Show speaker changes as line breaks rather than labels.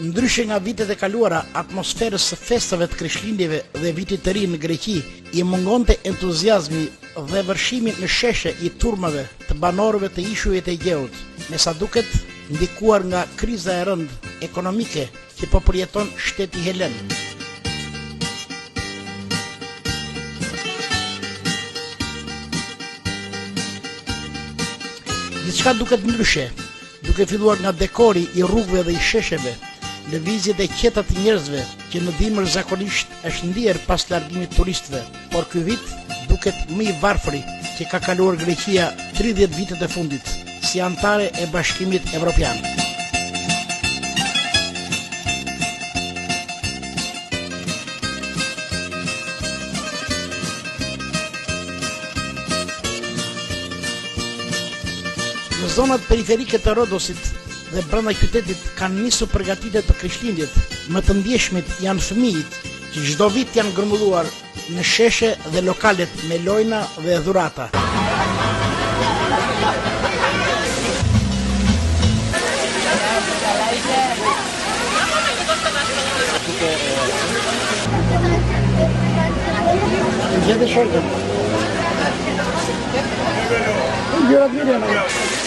Ndryshe nga vitet e kaluara, atmosferës së festave të Krishtlindjeve dhe Vitit të Ri në Greqi i mungonte entuziazmi dhe vërshimi në sheshe i turmave të banorëve të ishujve të Egjeut, me sa duket ndikuar nga kriza e rëndë ekonomike që po përjeton shteti helen. Gjithçka duket ndryshe, Duke filluar nga dekori i rrugëve dhe i shesheve, lëvizjet e qeta të njerëzve që në dimër zakonisht është ndier pas largimit të turistëve, por ky vit duket më i varfëri që ka kaluar Greqia 30 vitet e fundit, si anëtare e Bashkimit Evropian. Në zonat periferike të Rodosit dhe brenda qytetit kanë nisur përgatitjet për Krishtlindjet. Më të ndjeshmit janë fëmijët, që çdo vit janë grumbulluar në sheshe dhe lokalet me lojna dhe dhurata. Gjete shortën. Gjërat mirë janë.